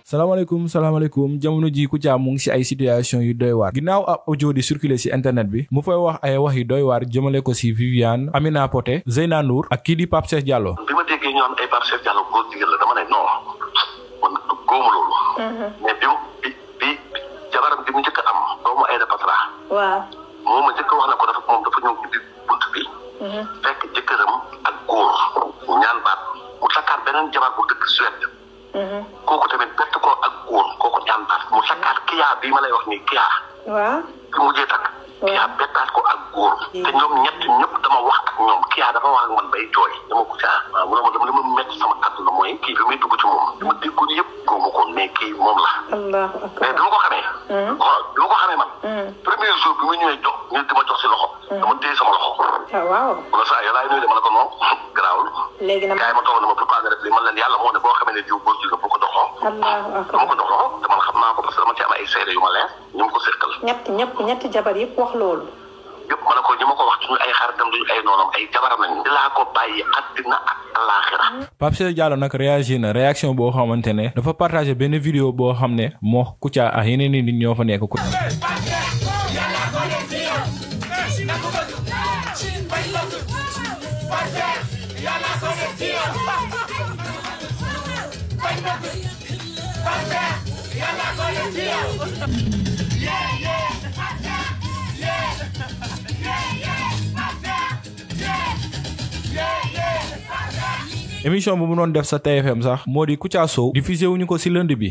salaamaaleykum jamono ji Kouthia mu ngi si ay situation yu doy waar ginnaaw ab audio di circuler si internet bi mu fay wax ay wax yu doy waar jëmale ko si Viviane Amina Poté Zeyna Ndour ak kii di Pape Cheikh Diallo. bi ma déggee ñu am ay Pape Cheikh Diallo góor jigéen la dama ne non man góomu loolu. mais bi jabaram bi mu njëkk a am doomu Aïda Patra. waaw moom ma njëkk a wax na ko dafa ñëw ci bunt bi. fekk jëkkëram ak góor ñaan baat mu takkaat beneen jabar bu dëkk Suède. kooku tamit bett ko ak góor kooku ñaan baat mu takkaat Kia bii ma lay wax nii Kia. waaw bi mujjee takk. Kia bettaat ko ak góor. te ñoom ñëpp dama wax ak ñoom Kia dafa wax ak man bay jooy dama ko caa. waaw mu ne ma li ma métti sama àdduna mooy kii bi muy dugg ci moom. li ma déggoon yëpp góobu ko mais kii moom la. mais bi ma ko xamee. waaw bi ma ko xamee man. premier jour bi ma ñëwee jox ñu di ma jox si loxo. dama téye sama loxo. waaw. wala saa yoo laay nuyu de ma ne ko non garaawul. léegi nag gars yi ma toog na ma pour pas nga def li man leen yàlla moo ne boo xamee ne jiw boo jiw bu ko doxoo. dama ko doxoo te man xam naa ko parce que dama ci am ay seede yu ma leer ñu ma ko seqal. ñetti jabar yëpp wax loolu. yëpp ma ne ko ñi ma ko wax duñu ay xaritam duñu ay noonam ay jabaram lañu. di laa ko bàyyi àddina ak àllaaxira. Pape Cheikh Diallo nag réagir na réaction boo xamante ne dafa partagé benn vidéo boo xam ne moo Kouthia ak yeneen i nit ñoo fa nekk. émission bu mu doon def sa TFM sax moo di Kouthia Show diffusé wuñu ko ci lundi bi.